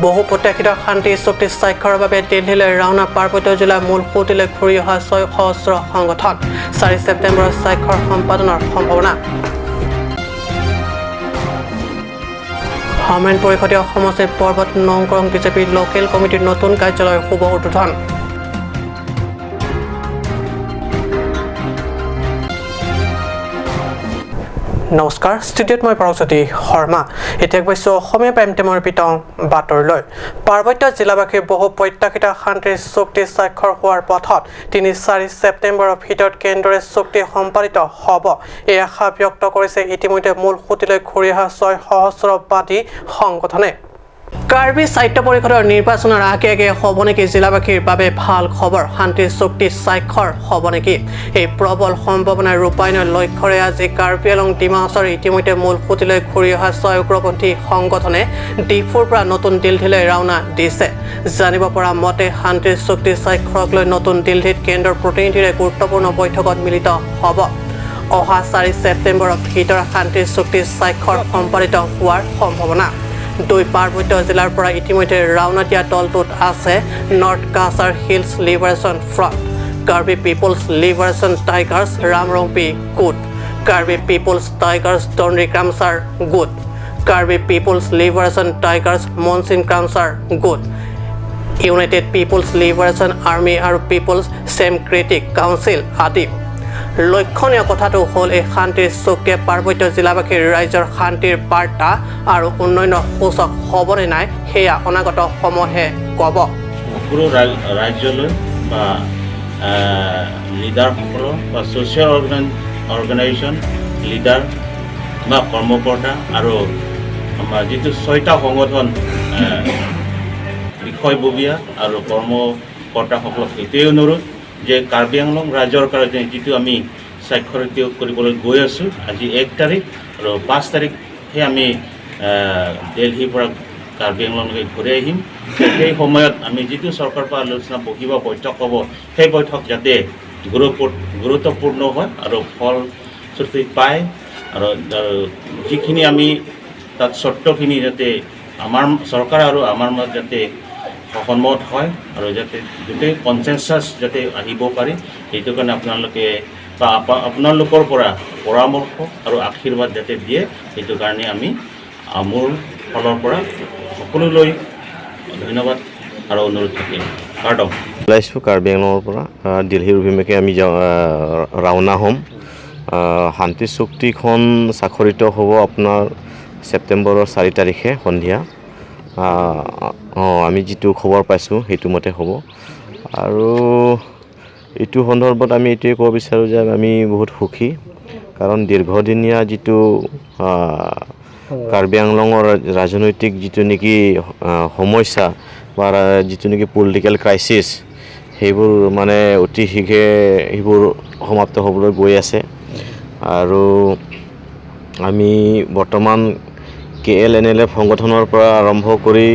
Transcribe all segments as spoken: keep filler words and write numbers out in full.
বহু প্ৰত্যাশিত শান্তি চুক্তি স্বাক্ষৰৰ বাবে দিল্লীলৈ ৰাওনা পাৰ্বত্য জিলাৰ মূল সুঁতিলৈ ঘূৰি অহা ছয় সশস্ত্ৰ সংগঠন। চাৰি ছেপ্টেম্বৰত স্বাক্ষৰ সম্পাদনৰ সম্ভাৱনা। হামৰেণ পৰিষদীয় সমষ্টিৰ পৰ্বত নং ক্ৰং বিজেপি লোকেল কমিটিৰ নতুন কাৰ্যালয়ৰ শুভ উদ্বোধন। নমস্কাৰ, ষ্টুডিঅ'ত মই প্ৰগজ্যোতি শৰ্মা। এতিয়া আগবাঢ়িছো অসমীয়া প্ৰাইম টাইমৰ পিটং বাতৰিলৈ। পাৰ্বত্য জিলাবাসীৰ বহু প্ৰত্যাশিত শান্তি চুক্তি স্বাক্ষৰ হোৱাৰ পথত তিনি চাৰি ছেপ্টেম্বৰৰ ভিতৰত কেন্দ্ৰৰে চুক্তি সম্পাদিত হ'ব, এই আশা ব্যক্ত কৰিছে ইতিমধ্যে মূল সুঁতিলৈ ঘূৰি অহা ছয় সশস্ত্ৰবাদী সংগঠনে। কাৰ্বি সাহিত্য পৰিষদৰ নিৰ্বাচনৰ আগে আগে হ'ব নেকি জিলাবাসীৰ বাবে ভাল খবৰ? শান্তি চুক্তি স্বাক্ষৰ হ'ব নেকি? এই প্ৰবল সম্ভাৱনাৰ ৰূপায়ণৰ লক্ষ্যৰে আজি কাৰ্বি আংলং ডিমা হাছাওৰ ইতিমধ্যে মূল সুঁতিলৈ ঘূৰি অহা ছয় উগ্ৰপন্থী সংগঠনে ডিফুৰ পৰা নতুন দিল্লীলৈ ৰাওনা দিছে। জানিব পৰা মতে, শান্তি চুক্তি স্বাক্ষৰক লৈ নতুন দিল্লীত কেন্দ্ৰৰ প্ৰতিনিধিৰে গুৰুত্বপূৰ্ণ বৈঠকত মিলিত হ'ব। অহা চাৰি ছেপ্টেম্বৰৰ ভিতৰত শান্তি চুক্তি স্বাক্ষৰ সম্পাদিত হোৱাৰ সম্ভাৱনা। দুই পাৰ্বত্য জিলাৰ পৰা ইতিমধ্যে ৰাওনা দিয়া দলটোত আছে north Cachar hills liberation front, Karbi people's liberation tigers ৰামৰংপী গোট, কাৰ্বি পিপলছ টাইগাৰ্ছ দণ্ডি ক্ৰামচাৰ গোট, কাৰ্বি পিপলছ লিবাৰেশ্যন টাইগাৰ্ছ মনচিং ক্ৰামচাৰ গোট, ইউনাইটেড পিপলছ লিবাৰেশ্যন আৰ্মি আৰু পিপলছ ডেমক্ৰেটিক কাউন্সিল আদি। লক্ষণীয় কথাটো হ'ল, এই শান্তি চুক্তিয়ে পাৰ্বত্য জিলাবাসীৰ ৰাইজৰ শান্তিৰ বাৰ্তা আৰু উন্নয়নৰ সূচক হ'বনে নাই, সেয়া অনাগত সময়ে ক'ব। সকলো ৰা-, ৰাজ্যলৈ বা, আহ, লিডাৰসকলৰ বা ছ'চিয়েল অৰ্গেনাই-, অৰ্গেনাইজেশ্যন লিডাৰ বা কৰ্মকৰ্তা আৰু আমাৰ যিটো ছয়টা সংগঠন, আহ, বিষয়ববীয়া আৰু কৰ্মকৰ্তাসকলক এইটোৱেই অনুৰোধ যে কাৰ্বি আংলং ৰাইজৰ কাৰণে যিটো আমি স্বাক্ষৰিত কৰিবলৈ গৈ আছোঁ, আজি এক তাৰিখ আৰু পাঁচ তাৰিখে আমি, আহ, দিল্লীৰ পৰা কাৰ্বি আংলংলৈকে ঘূৰি আহিম। সেই সময়ত আমি যিটো চৰকাৰ পৰা আলোচনা বহিব, বৈঠক হ'ব, সেই বৈঠক যাতে গুৰুপূ-, গুৰুত্বপূৰ্ণ হয় আৰু ফলশ্ৰুতি পায় আৰু, আৰু যিখিনি আমি তাত চৰ্তখিনি যাতে আমাৰ চৰকাৰ আৰু আমাৰ মাজত যাতে সন্মত হয় আৰু যাতে গোটেই কনচেনচাছ যাতে আহিব পাৰে, সেইটো কাৰণে আপোনালোকে বা আপা-, আপোনালোকৰ পৰা পৰামৰ্শ আৰু আশীৰ্বাদ যাতে দিয়ে, সেইটো কাৰণে আমি, আহ, মোৰ ফালৰ পৰা সকলোলৈ ধন্যবাদ আৰু অনুৰোধ থাকিল। কাৰ্ডম। ওলাইছোঁ কাৰ্বি আংলঙৰ পৰা, আহ, দিল্লীৰ অভিমুখে আমি যাওঁ, আহ, ৰাওনা হ'ম। আহ, শান্তি চুক্তিখন স্বাক্ষৰিত হ'ব আপোনাৰ ছেপ্টেম্বৰৰ চাৰি তাৰিখে সন্ধিয়া। আহ, অ, আমি যিটো খবৰ পাইছোঁ, সেইটো মতে হ'ব। আৰু এইটো সন্দৰ্ভত আমি এইটোৱে ক'ব বিচাৰোঁ যে আমি বহুত সুখী, কাৰণ দীৰ্ঘদিনীয়া যিটো, আহ, কাৰ্বি আংলঙৰ ৰাজনৈতিক যিটো নেকি, আহ, সমস্যা বা ৰা-, যিটো নেকি পলিটিকেল ক্ৰাইচিছ, সেইবোৰ মানে অতি শীঘ্ৰে সেইবোৰ সমাপ্ত হ'বলৈ গৈ আছে। আৰু আমি বৰ্তমান কে এল এন এল এফ সংগঠনৰ পৰা আৰম্ভ কৰি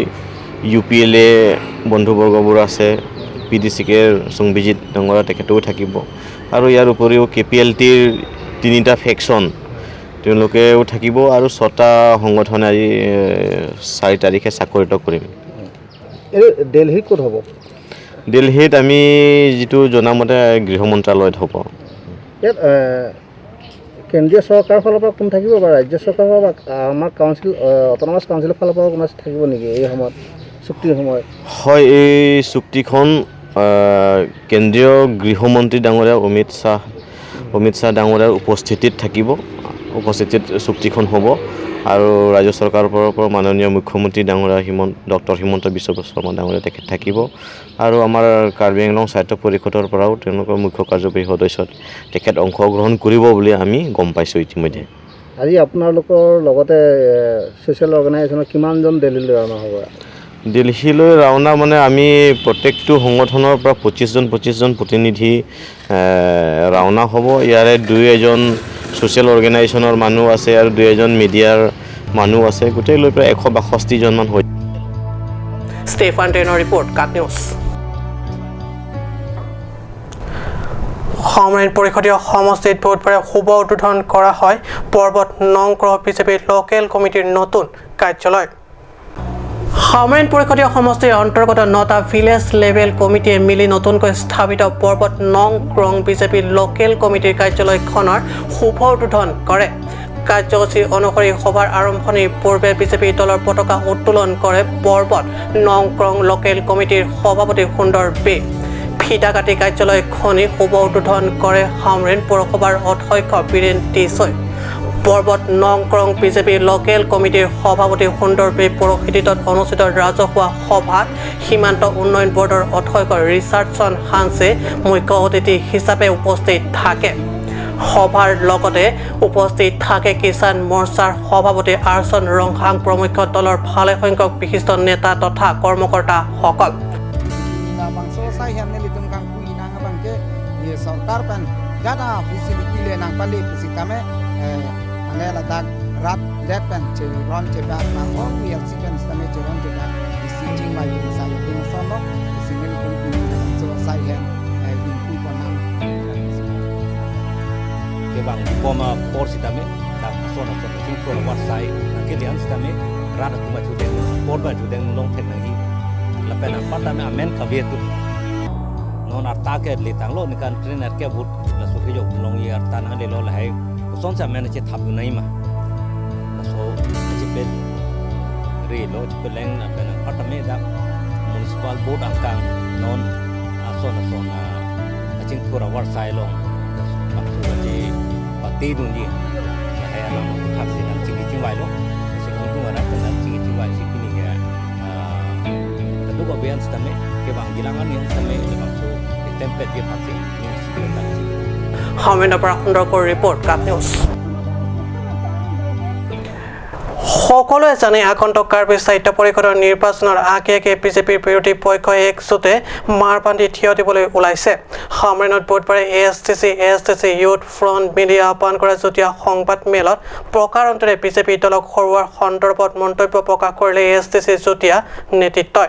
ইউ পি এল এ বন্ধুবৰ্গবোৰ আছে, পি ডি চি কেৰ চুংবিজিত ডাঙৰীয়া তেখেতেও থাকিব। আৰু ইয়াৰ উপৰিও কে পি এল টিৰ তিনিটা ফেকশ্যন, তেওঁলোকেও থাকিব আৰু ছটা সংগঠনে আজি, এ, চাৰি তাৰিখে স্বাক্ষৰিত কৰিম। এই দিল্লীত ক'ত হ'ব? দিল্লীত আমি যিটো জনামতে গৃহ মন্ত্ৰালয়ত হ'ব। ইয়াত, এ, কেন্দ্ৰীয় চৰকাৰৰ ফালৰ পৰা কোন থাকিব বা ৰাজ্য চৰকাৰৰ বা আমাৰ কাউন্সিল, এ, অট'নমাছ কাউন্সিলৰ ফালৰ পৰা কোনোবা থাকিব নেকি এই সময়ত, চুক্তিৰ সময়ত? হয়, এই চুক্তিখন, আহ, কেন্দ্ৰীয় গৃহমন্ত্ৰী ডাঙৰীয়া অমিত শ্বাহ, অমিত শ্বাহ ডাঙৰীয়াৰ উপস্থিতিত থাকিব, উপস্থিতিত চুক্তিখন হ'ব। আৰু ৰাজ্য চৰকাৰৰ পৰা মাননীয় মুখ্যমন্ত্ৰী ডাঙৰীয়া হিমন্ত, ডক্টৰ হিমন্ত বিশ্ব শৰ্মা ডাঙৰীয়া তেখেত থাকিব। আৰু আমাৰ কাৰ্বি আংলং স্বায়ত্ত পৰিষদৰ পৰাও তেওঁলোকৰ মুখ্য কাৰ্যবাহী সদস্য তেখেত অংশগ্ৰহণ কৰিব বুলি আমি গম পাইছোঁ ইতিমধ্যে। আজি আপোনালোকৰ লগতে, এ, ছ'চিয়েল অৰ্গেনাইজেশ্যনৰ কিমানজন দিল্লীলৈ ৰাওনা হ'ব? দিল্লীলৈ ৰাওনা মানে আমি প্ৰত্যেকটো সংগঠনৰ পৰা পঁচিছজন, পঁচিছজন প্ৰতিনিধি, এ, ৰাওনা হ'ব। ইয়াৰে দুই এজন ছ'চিয়েল অৰ্গেনাইজেশ্যনৰ মানুহ আছে আৰু দুই এজন মিডিয়াৰ মানুহ আছে। গোটেই লৈ পেলাই এশ বাষষ্ঠিজনমান হৈ। ষ্টেফান টেনৰ ৰিপৰ্ট, কাট নিউজ। হামৰেণ পৰিষদীয় সমষ্টিত বুধবাৰে শুভ উদ্বোধন কৰা হয় পৰ্বত নং ক্ৰহ বিজেপিৰ লোকেল কমিটিৰ নতুন কাৰ্যালয়। হামৰেণ পৰিষদীয় সমষ্টিৰ অন্তৰ্গত নটা ভিলেজ লেভেল কমিটিয়ে মিলি নতুনকৈ স্থাপিত পৰ্বত নং ক্ৰং বিজেপি লোকেল কমিটিৰ কাৰ্যালয়খনৰ শুভ উদ্বোধন কৰে। কাৰ্যসূচী অনুসৰি সভাৰ আৰম্ভণিৰ পূৰ্বে বিজেপি দলৰ পতাকা উত্তোলন কৰে পৰ্বত নং ক্ৰং লোকেল কমিটিৰ সভাপতি সুন্দৰ বে। ফিতা কাটি কাৰ্যালয়খনি শুভ উদ্বোধন কৰে হামৰেণ পৌৰসভাৰ অধ্যক্ষ বীৰেণ টিচৈ। পৰ্বত নং ক্ৰং বিজেপি লোকেল কমিটিৰ সভাপতি সুন্দৰ বে পৌৰোহিত্যত অনুষ্ঠিত ৰাজহুৱা সভাত সীমান্ত উন্নয়ন বৰ্ডৰ অধ্যক্ষ ৰিচাৰ্ডছন হানছে মুখ্য অতিথি হিচাপে উপস্থিত থাকে। সভাৰ লগতে উপস্থিত থাকে কিষাণ মৰ্চাৰ সভাপতি আৰচন ৰংহাং প্ৰমুখ্য দলৰ ভালেসংখ্যক বিশিষ্ট নেতা তথা কৰ্মকৰ্তাসকল। Labangso asai hem nelitum kangpu inang abang ke, ye sorkar pen jada facility le nangpale pusitame, eh, mane ladak rat det pen cheron chebat nang ong, ye si pen sitame cheron chebat, isi chingvai isi sai isi sono, isi nelitum pini labangso asai hem, eh, kangpu pon nang. Kevang bom apor sitame, dak ason ason, sing pro war sai, nangkelian sitame, rat atum achudeng, por ba achudeng longthek nangji. Lapen apar tame amen kave atum. Non arta ke letanglo, nikan train arke but, laso kejok longji arta nanglelo lahai, kosonsi amen chethap nangji ma. Laso, chepet, relo, chepet leng, lapen apar tame dak, municipal board angkang, non, ason ason, ah, kachingthur awar sai along, bangso kache pati dunji, lahai alam aphuthak si nangchingki chingvailo, si ongkung arat nangchingki chingvai si pini ke, ah, kaduk abian sitame, kevang jilang ani sitame, bangso template ke pati, ni si ke tangsi. হামৰেণৰ পৰা সুন্দৰ কৌৰৰ report, cup news. সকলোৱে জানে, আগন্তুক কাৰ্বি সাহিত্য পৰিষদৰ নিৰ্বাচনৰ আগে আগে বিজেপিৰ বিৰোধী পক্ষই একজোটে মাৰ বান্ধি থিয় দিবলৈ ওলাইছে। হামৰেণত বুধবাৰে A S D C, A S D C youth front মিলি আহ্বান কৰা যুটীয়া সংবাদ মেলত প্ৰকাৰান্তৰে বিজেপি দলক হৰুৱাৰ সন্দৰ্ভত মন্তব্য প্ৰকাশ কৰিলে এ এছ ডি চি যুটীয়া নেতৃত্বই।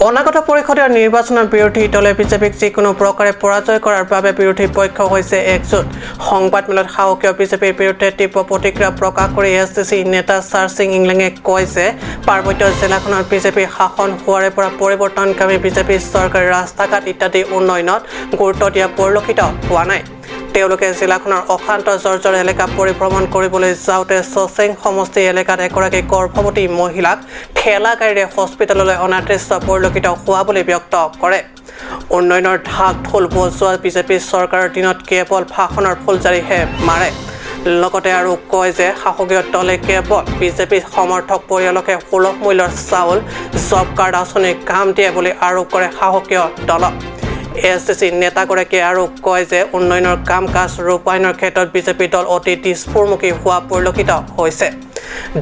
অনাগত পৰিষদীয় নিৰ্বাচনৰ বিৰোধী দলে বিজেপিক যিকোনো প্ৰকাৰে পৰাজয় কৰাৰ বাবে বিৰোধী পক্ষ হৈছে একজোট। সংবাদমেলত শাসকীয় বিজেপিৰ বিৰুদ্ধে তীব্ৰ প্ৰতিক্ৰিয়া প্ৰকাশ কৰি এ এছ ডি চি নেতা চাৰচিং ইংলেঙে কয় যে পাৰ্বত্য জিলাখনত বিজেপিৰ শাসন হোৱাৰে পৰা পৰিৱৰ্তনকামী বিজেপি চৰকাৰে ৰাস্তা ঘাট ইত্যাদি উন্নয়নত গুৰুত্ব দিয়া পৰিলক্ষিত হোৱা নাই। তেওঁলোকে জিলাখনৰ অশান্ত জৰ্জৰ এলেকা পৰিভ্ৰমণ কৰিবলৈ যাওঁতে চচেং সমষ্টি এলেকাত এগৰাকী গৰ্ভৱতী মহিলাক ঠেলা গাড়ীৰে হস্পিটেললৈ অনাৰ দৃশ্য পৰিলক্ষিত হোৱা বুলি ব্যক্ত কৰে। উন্নয়নৰ ঢাক ঢোল বজোৱা বিজেপি চৰকাৰৰ দিনত কেৱল ভাষণৰ ফুলজাৰিহে মাৰে। লগতে আৰু কয় যে শাসকীয় দলে কেৱল বিজেপি সমৰ্থক পৰিয়ালকহে সুলভ মূল্যৰ চাউল, জব কাৰ্ড আঁচনিৰ কাম দিয়ে বুলি আৰোপ কৰে শাসকীয় দলক। এ এছ ডি চি নেতাগৰাকীয়ে আৰু কয় যে উন্নয়নৰ কাম কাজ ৰূপায়ণৰ ক্ষেত্ৰত বিজেপি দল অতি দিছপুৰমুখী হোৱা পৰিলক্ষিত হৈছে।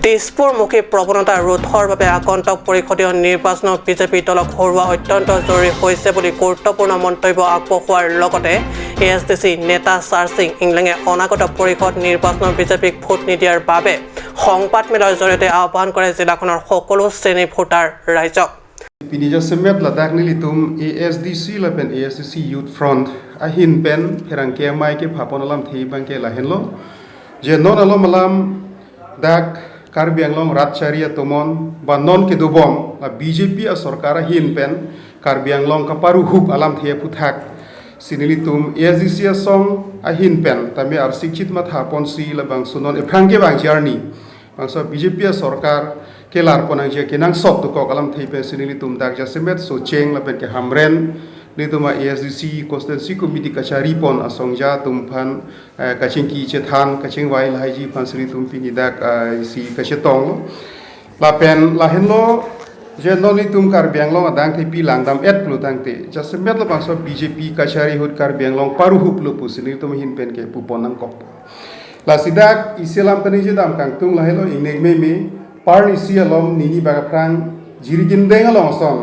দিছপুৰমুখী প্ৰৱণতা ৰোধৰ বাবে আগন্তুক পৰিষদীয় নিৰ্বাচনত বিজেপি দলক হৰুৱা অত্যন্ত জৰুৰী হৈছে বুলি গুৰুত্বপূৰ্ণ মন্তব্য আগবঢ়োৱাৰ লগতে এ এছ ডি চি নেতা চাৰচিং ইংলেঙে অনাগত পৰিষদ নিৰ্বাচনত বিজেপিক ভোট নিদিয়াৰ বাবে সংবাদমেলৰ জৰিয়তে আহ্বান কৰে জিলাখনৰ সকলো শ্ৰেণীৰ ভোটাৰ ৰাইজক। Pini jasemet ladak nelitum A S D C lapen A S D C Youth Front ahin pen pherangke amei kephapon alamthe abangke lahenlo. Je non alom alam dak Karbi Anglong rat chari atomon ba non kedobom la B J P asorkar ahin pen Karbi Anglong kaparuhup alamthe aphuthak si nelitum A S D C asong ahin pen tame arsik chit mathaponsi labangso non ephrang kevang journey bangso B J P asorkar kelar ponangji kenangsot dokok alamthe pensi nelitum dak jasemet Socheng lapen ke Hamren nelitum A S D C constituency committee kachari pon asongja atum aphan, eh, kachingki chethan kachingvai lahaiji aphansi nelitum pini dak, eh, isi kachetonglo. Lapen lahenlo je non nelitum Karbi Anglong adang thepi langdam-et pulo tangte jasemet labangso B J P kachari ahut Karbi Anglong paruhup lo pusi nelitum ahin pen kepupon nangkokpo. Lasi dak isi alam kaningje dam kangtung lahelo ingnek meme, parnisi alom nini bak aphrang Jirikindeng along ason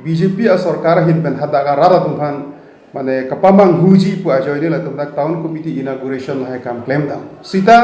B J P asorkar ahin pen hadak arat atum aphan mane kapamanghuji pu ajoine latum dak town committee inauguration lahai kam klemdam. Sita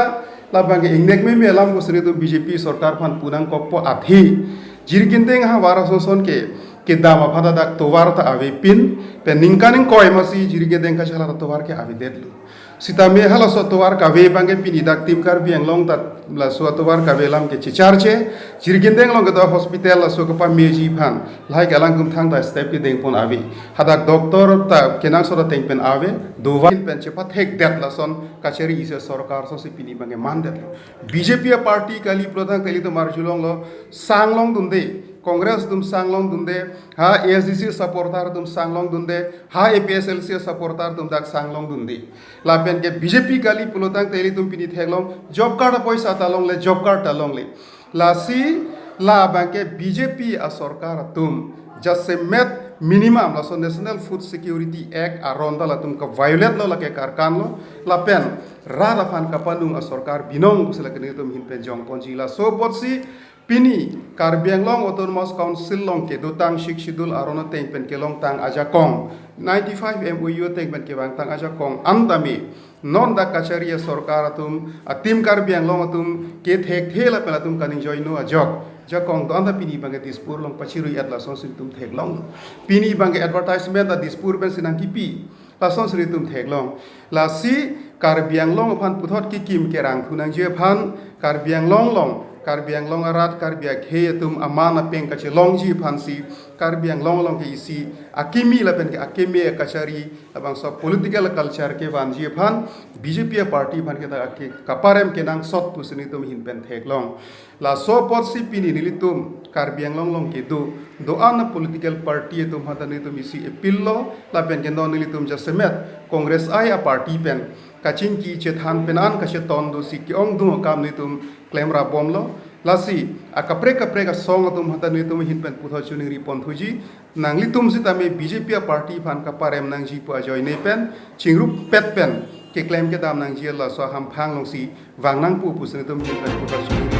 labangke ingnek meme alam pusi nelitum B J P sorkar aphan pu nangkokpo, athe Jirikindeng ahavar ason ason ke kedam aphan ta dak tovar ta avepin, pen ningkan ingkoi masi Jirikindeng kachala ta tovar ke avedetlo. Sitame halaso atovar kave abangke pini dak Team Karbi Anglong ta laso atovar kave alam ke checharche, Jirikindeng along kedo hospital laso kepameji aphan lahai ke alangtum thangta step kedengpon ave. Hadak doctor ta kenangsot ateng pen ave, dovai pen chepathekdet lason kachari isi asorkar asonsi pini abangke mandetlo. B J P aparty kali pulotangte ilitum arjulonglo, sanglongdunde, Congress atum sanglongdunde, ha A S D C supporter atum sanglongdunde, ha A P H L C supporter atum dak sanglongdunde. Lapen ke B J P kali pulotangte ilitum pini theklong, job card apoisa ta longle, job card ta longle. Lasi labangke B J P asorkar atum jasemet minimum laso National Food Security Act aron ta latum ka-violate lo, lake karkanlo, lapen rat aphan kapanung asorkar binong pusi lake nelitum ahin pen jongponji. Laso apotsi pini Karbi Anglong Autonomous Council along kedotang Sixth Schedule aron ateng pen kelongtang ajakong, ninety-five M O U ateng pen kevangtang ajakong antame non dak kachari asorkar atum, a Team Karbi Anglong atum kethekthe lapen atum kaningjoino ajok ajakong do-an ta pini abangke Dispur along pachirui-et lasonsi nelitum theklong. Pini abangke advertisement ta Dispur pensi nangkipi, lasonsi nelitum theklong. Lasi Karbi Anglong aphan puthot kekim kerangthu nangji aphan, Karbi Anglong along, Karbi Anglong arat, Karbi akhei atum aman apeng kachelongji aphansi, Karbi Anglong along ke isi akimi lapen ke akeme kachari labangso political culture kevanji aphan B J P aparty aphan kita ake kaparem kenangsot pusi nelitum ahin pen theklong. Laso apotsi pini nelitum Karbi Anglong along kedo do-an a-political party atum aphanta nelitum isi appeal lo, lapen ke non nelitum jasemet Congress I aparty pen kachingki chethan pen an kacheton dosi ke-ongdung akam nelitum klemrabomlo. Lasi akaprek kaprek asong atum aphanta nelitum ahin pen puthot choningri ponthuji, nanglitum sitame B J P aparty aphan kaparem nangji pu ajoine pen chingrumpet pen keklem kedam nangji, laso ahamphang alongsi vang nangpo pusi nelitum ahin pen puthot choningri.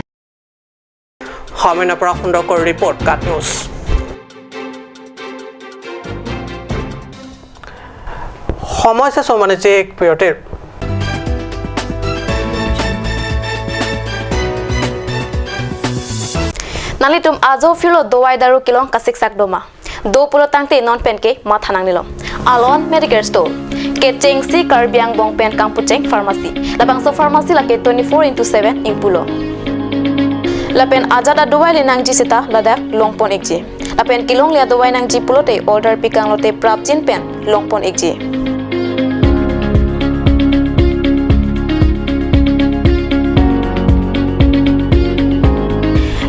Hamena pra Hundokor report, KAT News. সময় শেষ, মানে যে প্রিয়টির। Nanglitum ajo phirlo dovai daru kelong kasiksak doma? Do pulotangte non penke matha nangnelo. Alon Medicare Store, kechengsi Karbi angbong pen kangpucheng pharmacy. Labangso pharmacy lake twenty-four into seven ingpulo. Lapen ajat adovai le nangji seta ladak longpon-ikji. Lapen kelongle adovai nangji pulote order pikanglote prapjin pen longpon-ikji.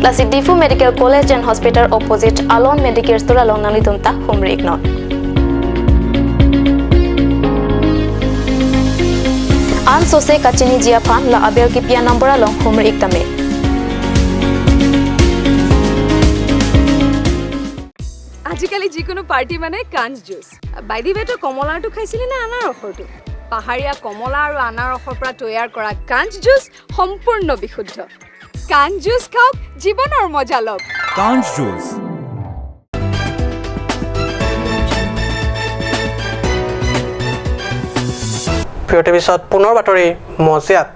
Lasi Diphu Medical College and Hospital opposite Alon Medicare Store along nanglitum ta humri-iknon. Ansose kachiniji aphan la abel kipi a-number along humri-ik tame. আজিকালি যিকোনো পাৰ্টি মানে কাঞ্চ juice. By the ৱে, তই কমলাৰটো খাইছিলি নে আনাৰসৰটো? পাহাৰীয়া কমলা আৰু আনাৰসৰ পৰা তৈয়াৰ কৰা কাঞ্চ জুচ সম্পূৰ্ণ বিশুদ্ধ। কাঞ্চ জুচ খাওক, জীৱনৰ মজা লওক। কাঞ্চ জুচ। প্ৰিয় টিভি চাউত পুনৰ বাতৰি মজিয়াত।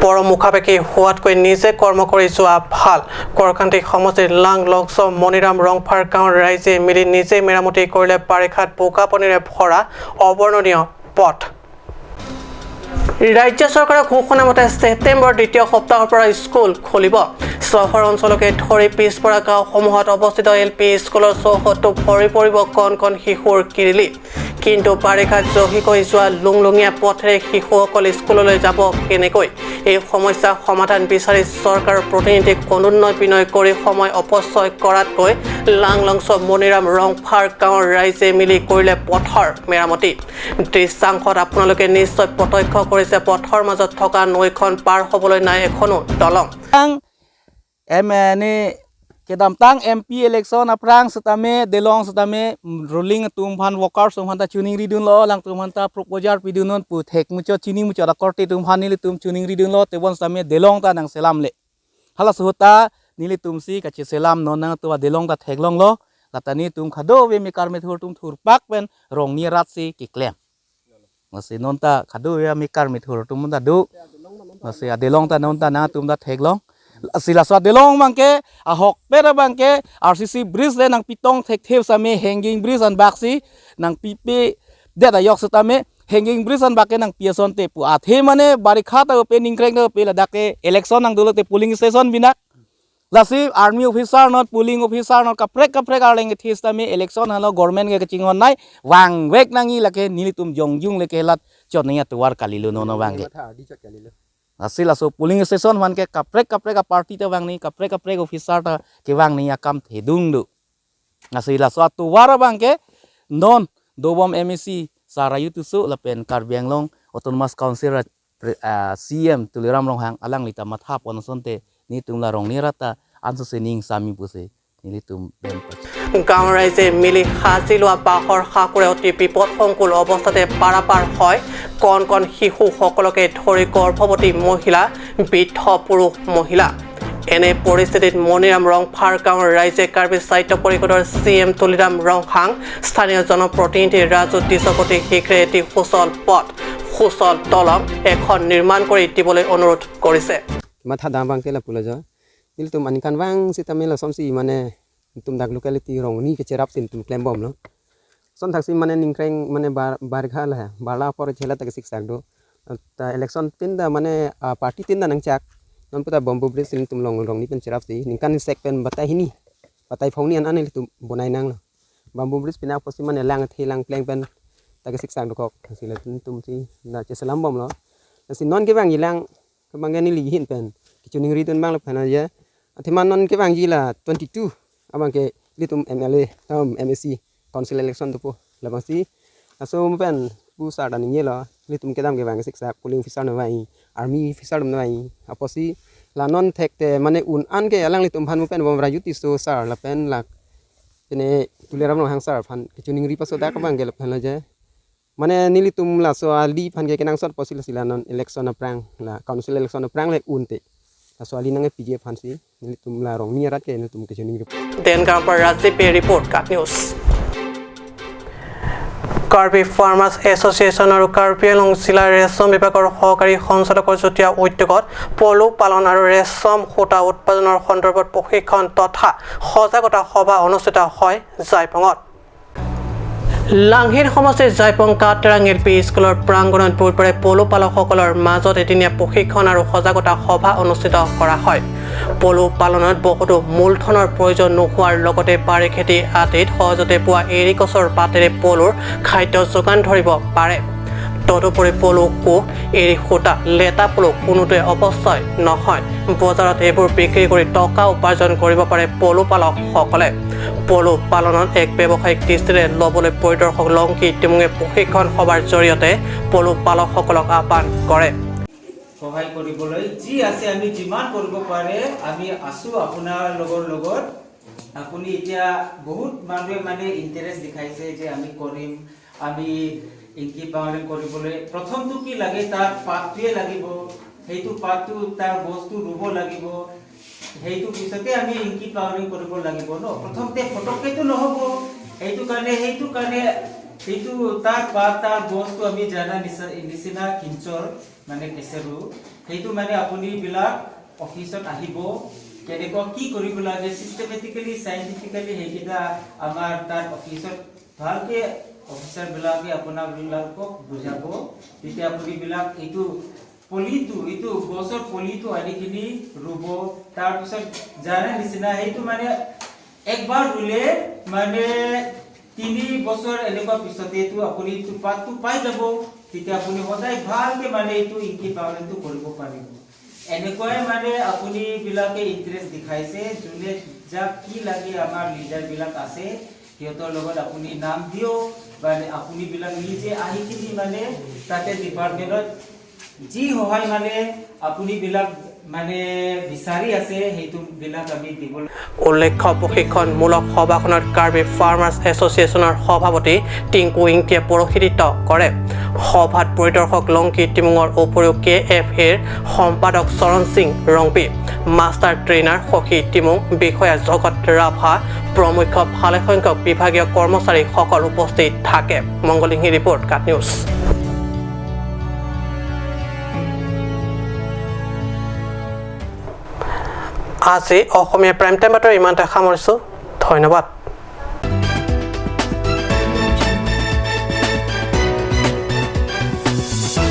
পৰ মুখাপেক্ষী হোৱাতকৈ নিজে কৰ্ম কৰি যোৱা ভাল। কৰকান্দি সমষ্টিৰ লাংলংছ মণিৰাম ৰংফাৰ গাঁৱৰ ৰাইজে মিলি নিজে মেৰামতি কৰিলে বাৰিষাত বোকা পানীৰে ভৰা অবৰ্ণনীয় পথ। ৰাজ্য চৰকাৰৰ ঘোষণা মতে ছেপ্টেম্বৰ দ্বিতীয় সপ্তাহৰ পৰা স্কুল খুলিব। চহৰ অঞ্চলকে ধৰি পিছপৰা গাঁওসমূহত অৱস্থিত এল পি স্কুলৰ চৌহদটো ভৰি পৰিব কণ কণ শিশুৰ কিৰিলি। কিন্তু বাৰিষাত জহি খহি যোৱা লুংলুঙীয়া পথেৰে শিশুসকল স্কুললৈ যাব কেনেকৈ? এই সমস্যা সমাধান বিচাৰি চৰকাৰৰ প্ৰতিনিধিক অনুনয় বিনয় কৰি সময় অপচয় কৰাতকৈ লাংলংছ মণিৰাম ৰংফাৰ গাঁৱৰ ৰাইজে মিলি কৰিলে পথৰ মেৰামতি। দৃশ্যাংশত আপোনালোকে নিশ্চয় প্ৰত্যক্ষ কৰিছে পথৰ মাজত থকা নৈখন পাৰ হ'বলৈ নাই এখনো দলং। Ang M N A kedamtang M P election aphrang setame delong setame ruling atum aphan workers atum aphanta choningri dunlo, alangtum aphanta proposal pidunnon pu thek muchot chini muchot akorte atum aphan nelitum choningri dunlo, tebon setame delong ta nangselamle. Halaso ahut ta nelitumsi kacheselamnon, nangtum adelong ta theklonglo. Lata nelitum kadokave mekar methur atum thurpak pen rongni aratsi keklem. Lasi nonta kadokave mekar methur atum ta do. Lasi adelong ta nonta nangtum ta theklong. Lasi laso adelong abangke, ahokpet abangke, R C C bridge le nangpitong thekthe setame hanging bridge anbaksi nangpipedet ajok setame Hanging bridge an bak ke nangpi asonte pu. Athe mane barikha ta pe, ningkreng ta pe, ladak ke election nangdolo te polling station binak. Lasi army officer non, polling officer non, kaprek kaprek arleng kethe sitame election halo government ke kachinghon nai, vangvek nangji, lake nelitum jongjung le ke helat chot nangji atovar kalilo, non non vang ke. Matha adi chot kalilo. Lasi laso polling station aphan ke kaprek kaprek aparty ta vang nangji, kaprek kaprek officer ta kevang nangji akam thedung do. Lasi laso atovar abang ke non dobom M A C Sir Rayu Tisso lapen Karbi Anglong Autonomous Council ra-, pre-, ah, C M Tuliram Ronghang alangli ta matha pon asonte nelitum la Rongni arat ta ansose ning sami pusi nelitum pen pach- গাঁৱৰ ৰাইজে মিলি সাজি লোৱা বাঁহৰ সাঁকোৰে অতি বিপদসংকুল অৱস্থাতে পাৰাপাৰ হয় কণ কণ শিশুসকলকে ধৰি গৰ্ভৱতী মহিলা, বৃদ্ধ পুৰুষ, মহিলা। এনে পৰিস্থিতিত মণিৰাম ৰংফাৰ গাঁৱৰ ৰাইজে কাৰ্বি সাহিত্য পৰিষদৰ চি এম তুলিৰাম ৰংহাং, স্থানীয় জনপ্ৰতিনিধি ৰাজু টিছৰ প্ৰতি শীঘ্ৰে এটি সুচল পথ, সুচল দলং এখন নিৰ্মাণ কৰি দিবলৈ অনুৰোধ কৰিছে। Matha dam abang ke lapu lo jo. Nelitum aningkanvang sitame lasonsi mane nelitum dak locality Rongni kecherap si nelitum klembomlo. Lason thaksi mane ningkreng mane bar, barikha la, barla apor chela ta kesiksak do. Ta election tin ta mane, ah, party tin ta nangchak. Non puta bamboo bridge si nelitum along Rongni pen cherapsi ningkan sek pen batai hini, batai phongni an an nelitum bonai nanglo. Bamboo bridge pina apotsi mane lang the lang pleng pen ta kesiksak dokok. Lasi latum si la cheselambomlo. Lasi non kevangji lang, kevang ke neli ahin pen kachiningri dun abang lapu lo je. Athema non kevangji la twenty-two abang ke ilitum M L A, um, M A C council election dopo. Labangsi laso pen pu sir ta ningjelo, ilitum kedam kevang kesiksak, polling officer nangvai, army officer nangvai. Apotsi la non thekte mane un an ke alanglitum aphan pen bom Rayu Tisso sir lapen la pine Tuliram Ronghang sir aphan kachiningri paso dak abang ke lapu lo je. Mane nelitum laso ali aphan ke kenangsot apotsi lasi la non election aphrang, la council election aphrang le unte laso ali nangpiji aphansi nelitum la Rongni arat ke nelitum kachiningri. দেনগাঁৱৰ পৰা ৰাজীৱ পেৰ ৰিপৰ্ট, কাট নিউজ। Karbi farmers association আৰু কাৰ্বি আংলং জিলা ৰেচম বিভাগৰ সহকাৰী সঞ্চালকৰ যুটীয়া উদ্যোগত পলু পালন আৰু ৰেচম সূতা উৎপাদনৰ সন্দৰ্ভত প্ৰশিক্ষণ তথা সজাগতা সভা অনুষ্ঠিত হয় জাইপঙত। লাংহিৰ সমষ্টিৰ জাইপং কাটৰাং এল পি স্কুলৰ প্ৰাংগণত বুধবাৰে পলু পালকসকলৰ মাজত এদিনীয়া প্ৰশিক্ষণ আৰু সজাগতা সভা অনুষ্ঠিত কৰা হয়। পলু পালনত বহুতো মূলধনৰ প্ৰয়োজন নোহোৱাৰ লগতে বাৰী খেতি আদিত সহজতে পোৱা এৰী গছৰ পাতেৰে পলুৰ খাদ্য যোগান ধৰিব পাৰে। তদুপৰি পলু, কোষ, এৰী সূতা, লেটা পলু কোনোটোৱে অপচয় নহয়। বজাৰত এইবোৰ বিক্ৰী কৰি টকা উপাৰ্জন কৰিব পাৰে পলু পালকসকলে। পলু পালনত এক ব্যৱসায়িক দৃষ্টিৰে ল'বলৈ পৰিদৰ্শক লংকি টিমুঙে প্ৰশিক্ষণ সভাৰ জৰিয়তে পলু পালকসকলক আহ্বান কৰে। সহায় কৰিবলৈ যি আছে আমি যিমান কৰিব পাৰে আমি আছো আপোনাৰ লগৰ লগত। আপুনি এতিয়া বহুত মানুহে মানে ইণ্টাৰেষ্ট দেখাইছে যে আমি কৰিম, আমি ইনকিউবেটৰ কৰিবলৈ প্ৰথমটো কি লাগে, তাৰ পাতটোৱে লাগিব, সেইটো পাতটো তাৰ গছটো ৰুব লাগিব, সেইটো পিছতে আমি ইনকিউবেটৰ কৰিব লাগিব ন। প্ৰথমতে ফটককেতো নহ'ব, সেইটো কাৰণে সেইটো কাৰণে সেইটো তাৰ পাত তাৰ গছটো আমি জানা নিচা- নিচিনা কিঞ্চৰ মানে কেচেৰু, সেইটো মানে আপুনি বিলাক অফিচত আহিব, কেনেকুৱা কি কৰিব লাগে চিষ্টেমেটিকেলি চাইণ্টিফিকেলি সেইকেইটা আমাৰ তাত অফিচত ভালকে অফিচাৰ বিলাকে আপোনাক বিলাকক বুজাব। তেতিয়া আপুনি বিলাক এইটো পলিটো, এইটো গছৰ পলিটো আনি কিনি ৰুব। তাৰপিছত জানে নিচিনা সেইটো মানে একবাৰ ৰুলে মানে তিনি বছৰ এনেকুৱা পিছতে এইটো আপুনি এইটো পাতটো পাই যাব। তেতিয়া আপুনি সদায় ভালকে মানে এইটো ইনকিউবেটৰটো কৰিব পাৰিব। এনেকুৱাই মানে আপুনি বিলাকে ইণ্টাৰেষ্ট দেখাইছে, যোনে যাক কি লাগে আমাৰ লিডাৰ বিলাক আছে সিহঁতৰ লগত আপুনি নাম দিয়ক, মানে আপুনি বিলাক নিজে আহি কিনি মানে তাতে ডিপাৰ্টমেণ্টত যি সহায় মানে আপুনি বিলাক মানে বিচাৰি আছে সেইটো বিলাক আমি দিব। উল্লেখ্য, প্ৰশিক্ষণমূলক সভাখনত কাৰ্বি ফাৰ্মাৰ্ছ এছ'চিয়েশ্যনৰ সভাপতি টিংকু ইংতিয়ে পৌৰোহিত্য কৰে। সভাত পৰিদৰ্শক লংকি টিমুঙৰ উপৰিও কে এফ এৰ সম্পাদক চৰণ সিং ৰংপি, মাষ্টাৰ ট্ৰেইনাৰ শশী টিমুং, বিষয়া জগত ৰাভা প্ৰমুখ্য ভালেসংখ্যক বিভাগীয় কৰ্মচাৰীসকল উপস্থিত থাকে। মংগল সিংহী ৰিপৰ্ট, কাট নিউজ। আজি অসমীয়া প্ৰাইম টাইম বাতৰি ইমানতে সামৰিছো। ধন্যবাদ।